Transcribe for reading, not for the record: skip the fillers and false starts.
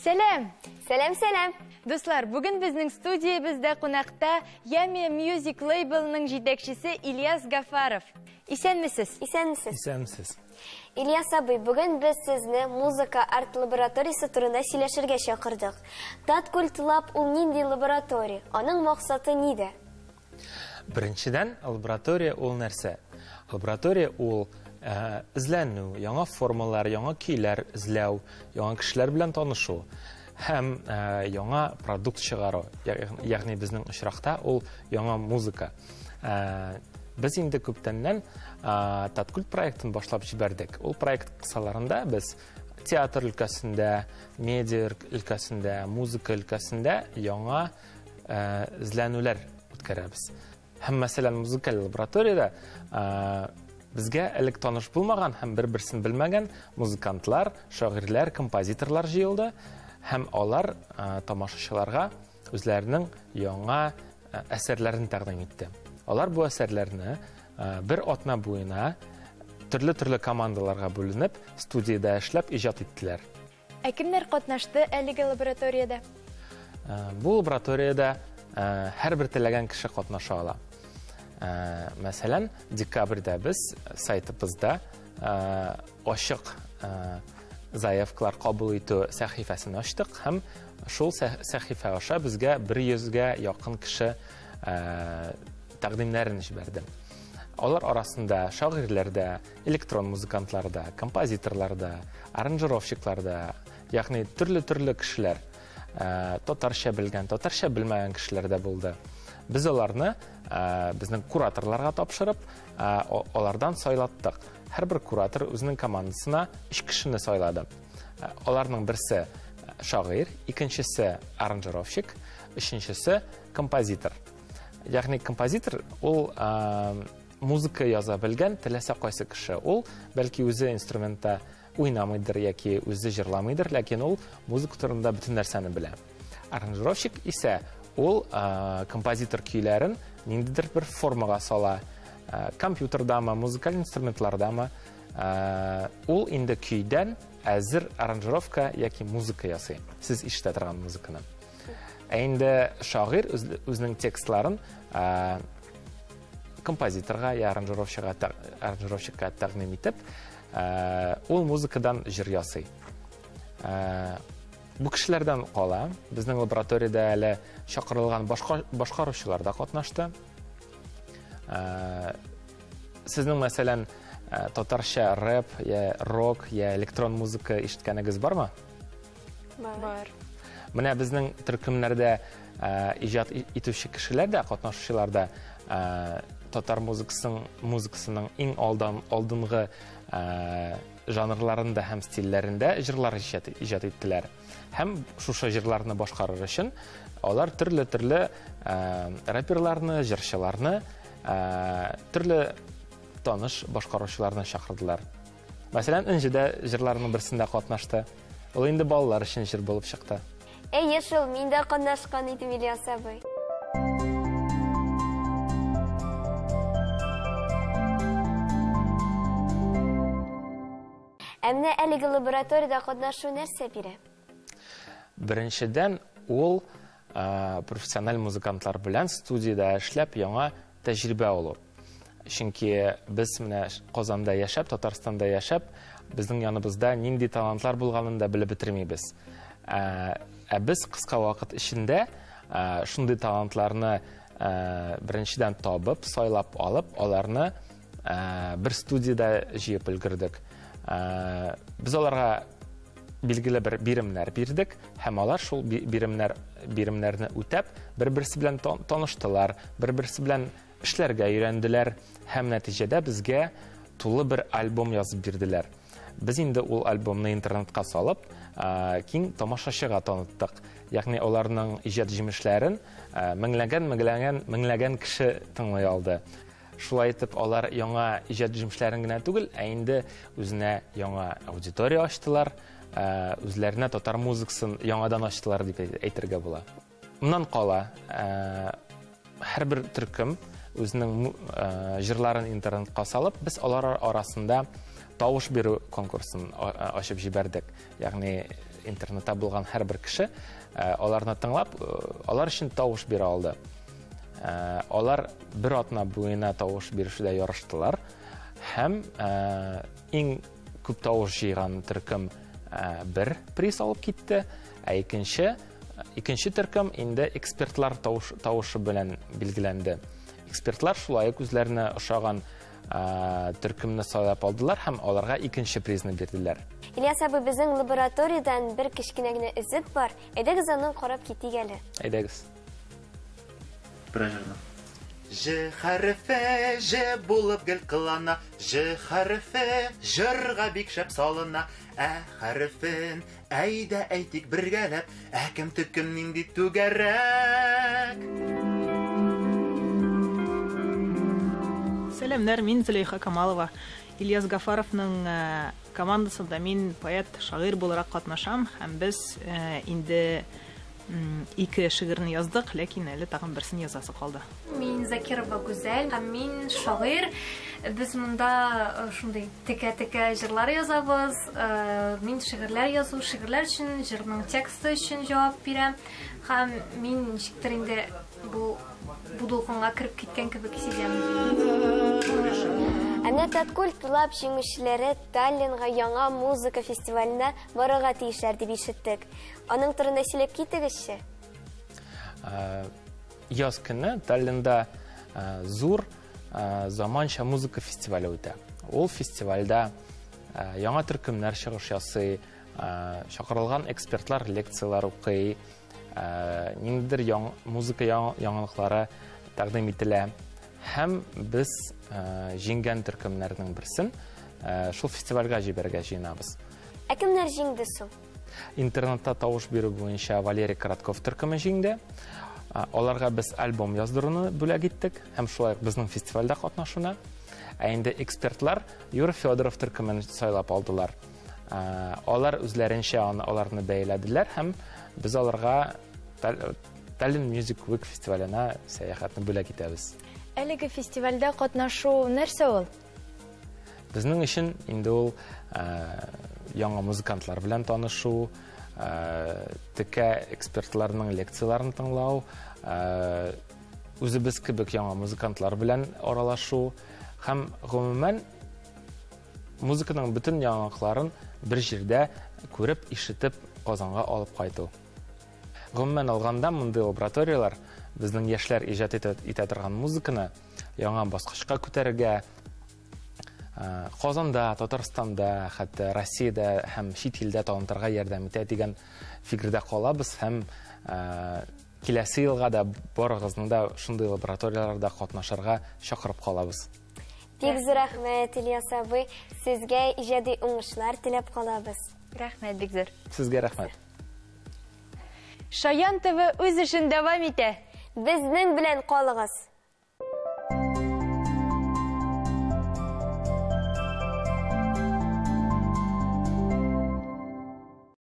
Сәлам! Сәлам, сәлам! Дуслар, бүген безнең студиябездә кунакта Yummy Music лейблының җитәкчесе Ильяс Гафаров. Исәнмесез? Исәнмесез. Исәнмесез. Ильяс абый, бүген без сезне музыка арт-лабораториясе турында сөйләшергә чакырдык. Таткульт Лаб ул нинди лаборатория? Аның максаты нидә? Беренчедән, лаборатория ул нәрсә? Лаборатория ул эзләнү, яңа формалар, яңа көйләр эзләү, яңа кешеләр белән танышу һәм яңа продукт чыгару. Ягъни безнең очракта ул яңа музыка. Без инде күптәннән Таткульт проектын башлап җибәрдек. Ул проект кысаларында без театр өлкәсендә, медиа өлкәсендә, музыка өлкәсендә яңа эзләнүләр үткәрәбез. Һәм, мәсәлән, музыкаль лабораториядә безгә элек таныш булмаган һәм бер-берсен белмәгән музыкантлар, шагыйрьләр, композиторлар җыелды һәм алар тамашачыларга үзләренең яңа әсәрләрен тәкъдим итте. Алар бу әсәрләрне бер атна буена төрле-төрле командаларга бүленеп, студиядә эшләп иҗат иттеләр. Ә кемнәр катнашты әлеге лабораториядә? Бу лабораториядә һәрбер теләгән кеше катнаша ала. Мәсәлән, декабрьдә без сайтыбызда ачык заявкалар кабул итү сәхифәсен ачтык һәм шул сәхифә аша безгә 100гә якын кеше тәкъдимнәрен җибәрде. Алар арасында шагыйрьләр дә, электрон музыкантлар да, композиторлар да, аранжировщиклар да, ягъни төрле-төрле кешеләр, татарча белгән, татарча белмәгән кешеләр дә булды. Без аларны безнең кураторларга тапшырып, алардан сайлаттык. Һәрбер куратор үзенең командасына 3 кешене сайлады. Аларның берсе шагыйрь, икенчесе аранжировщик, өченчесе композитор. Ягъни композитор ул музыка яза белгән теләсә кайсы кеше. Ул бәлки үзе инструментта уйнамыйдыр яки үзе җырламыйдыр, ләкин ул музыка турында бөтен нәрсәне белә. Аранжировщик исә ул композитор көйләрен ниндидер бер формага сала. Компьютердамы, музыкаль инструментлардамы, ул инде көйдән әзер аранжировка яки музыка ясый. Сез ишетә торган музыканы. Ә инде шагыйрь үзенең текстларын композиторга я аранжировщикка тәкъдим итеп, ул музыкадан җыр ясый. Бу кешеләрдән кала, безнең лабораториядә әле чакырылган башкаручылар да катнашты. Сезнең, мәсәлән, татарча рэп, я рок, я электрон музыка ишеткәнегез бармы? Бар. Менә безнең төркемнәрдә иҗат итүче кешеләр дә, катнашучылар да татар музыкасының иң алдынгы жанрларында һәм стильләрендә җырлар иҗат иттеләр. Һәм шушы җырларны башкарыр өчен алар төрле-төрле рэперларны, җырчыларны, төрле таныш башкаручыларны чакырдылар. Мәсәлән, Энҗе дә җырларының берсендә катнашты. Ул инде балалар өчен җыр булып чыкты. Әйе шул, мин дә катнашкан идем, Ильяс абый. Ә менә әлеге лабораториядә катнашу нәрсә бирә? Беренчедән, ул профессиональ музыкантлар белән студиядә эшләп яңа тәҗрибә алу. Чөнки без менә Казанда яшәп, Татарстанда яшәп, безнең яныбызда нинди талантлар булганын да белеп бетермибез. Ә без кыска вакыт эчендә шундый талантларны беренчедән табып, сайлап алып, аларны бер студиядә җыеп өлгердек. Без аларга билгеле бер биремнәр бирдек һәм алар шул биремнәрне үтәп, бер-берсе белән таныштылар, бер-берсе белән эшләргә өйрәнделәр һәм нәтиҗәдә безгә тулы бер альбом язып бирделәр. Без инде ул альбомны интернетка салып, киң тамашачыга таныттык. Ягъни аларның иҗат җимешләрен меңләгән, меңләгән, меңләгән кеше тыңлый алды. Шулай итеп, алар яңа иҗат җимешләрен генә түгел, ә инде үзенә яңа аудитория ачтылар, үзләренә татар музыкасын яңадан ачтылар дип әйтергә була. Моннан кала, һәрбер төркем үзенең җырларын интернетка салып, без алар арасында тавыш бирү конкурсын ачып җибәрдек. Ягъни интернетта булган һәрбер кеше аларны тыңлап, алар өчен тавыш бирә алды. Алар бер атна буена тавыш бирешүдә ярыштылар һәм иң күп тавыш җыйган төркем бер приз алып китте, ә икенче икенче төркем инде экспертлар тавыш, тавышы белән билгеләнде. Экспертлар шулай ук үзләренә ошаган төркемне сайлап алдылар һәм аларга икенче призны бирделәр. Ильяс абый, безнең лабораториядән бер кечкенә генә өзек бар. Әйдәгез аны карап китик әле. Әйдәгез. Берәр җырны. Ж хәрефе Ж булып гел кылана, Ж хәрефе җырга бик шәп салына, Ә хәрефен әйдә әйтик бергәләп, Ә кем төкем нинди түгәрәк. Сәламнәр, мин Зөләйха Камалова. Ильяс Гафаровның командасында мин поэт, шагыйрь буларак катнашам һәм без инде ике шигырьне яздык, ләкин әле тагын берсен язасы калды. Мин Закирова Гүзәл һәм мин шагыйрь. Без монда шундый текә-текә җырлар язабыз. Мин шигырьләр язу, шигырьләр өчен, җырның тексты өчен җавап бирәм. Һәм мин ничектер инде бу бу дулкынга кереп киткән кебек сизәм. Ә менә Таткульт Лаб җиңүчеләре Таллинга яңа музыка фестиваленә барырга тиешләр дип ишеттек. Аның турында сөйләп китегезче. Яз көне Таллинда зур заманча музыка фестивале үтә. Ул фестивальдә яңа төркемнәр чыгыш ясый, чакырылган экспертлар лекцияләр укый, ниндидер музыка яңалыклары тәкъдим ителә. Һәм без җиңгән төркемнәрнең берсен шул фестивальгә җибәрергә җыенабыз. Ә кемнәр җиңде соң? Интернетта тавыш бирү буенча Валерий Коротков төркеме җиңде. Аларга без альбом яздыруны бүләк иттек һәм шулай ук безнең фестивальдә катнашуны. Ә инде экспертлар Юра Федоров төркемен сайлап алдылар. Алар үзләренчә аларны бәяләделәр һәм без аларга Tallinn Music Week фестиваленә сәяхәтне бүләк итәбез. Әлеге фестивальдә катнашу нәрсә ул? Безнең өчен инде ул яңа музыкантлар белән танышу, текә экспертларның лекцияләрен тыңлау, үзебез кебек яңа музыкантлар белән аралашу һәм гомумән музыканың бөтен яңалыкларын бер җирдә күреп, ишетеп Казанга алып кайту. Гомумән алганда, мондый лабораторияләр безнең яшьләр иҗат итә торган музыканы яңа баскычка күтәрергә, Казанда, Татарстанда, хәтта Россиядә һәм чит илдә танытырга ярдәм итә дигән фикердә калабыз һәм киләсе елга да барыгызны да шундый лабораторияләрдә катнашырга чакырып калабыз. Бик зур рәхмәт, Ильяс абый, сезгә иҗади уңышлар теләп калабыз. Рәхмәт бик зур. Сезгә рәхмәт. Шаян ТВ үз эшен дәвам итә. Безнең белән калыгыз.